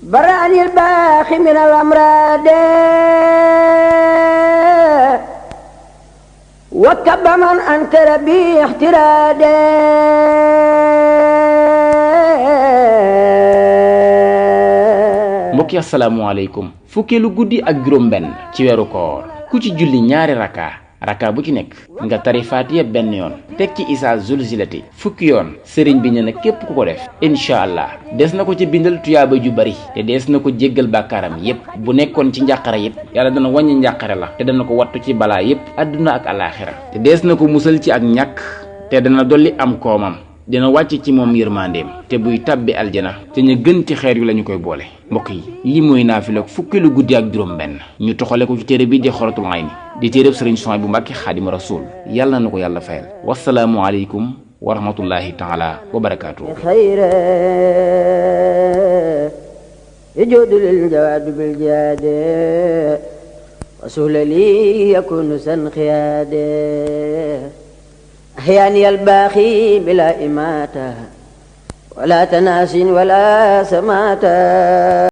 برأني الباخي من الأمراض وكب من أنكر بي احترادي mbokk yi asalaamaaleykum fukkeelu guddi ak juróom benn ci weeru koor ku ci julli ñaari raka bu ci nekk nga tari faatiya benn yoon teg ci isaa zulzilati fukki yoon sëriñ bi nee na képp ku ko def incha allah des na ko ci bindal tuyaaba ju bari te dees na ko jéggal bàkkaaram yépp bu nekkoon ci njàqare yépp yàlla dana wàññi njàqare la te dana ko wattu ci balaa yépp àdduna ak alaaxira te dees na ko musal ci ak ñàkk te dana dolli am koomam dina wàcc ci moom yërmandeem te buy tàbbi aljana te ñu gën ci xeer yu lañu koy boole mbokk yi lii mooy naafila fukkeelu guddi ak juróom benn ñu toxale ko ci téere bi di Xuratul Ayni di téereb Sëriñ Suhaybu Mbàkke Xaadimu Rasuul yàlla na ko yàlla fayal wasalaamu aleykum wa rahmatullahi taala wa barakaatuhu خيرا يجود للجواد بالجاد وسهل لي يكون سنخياد أحياني الباخي بلا إماتة ولا تناس ولا سماتة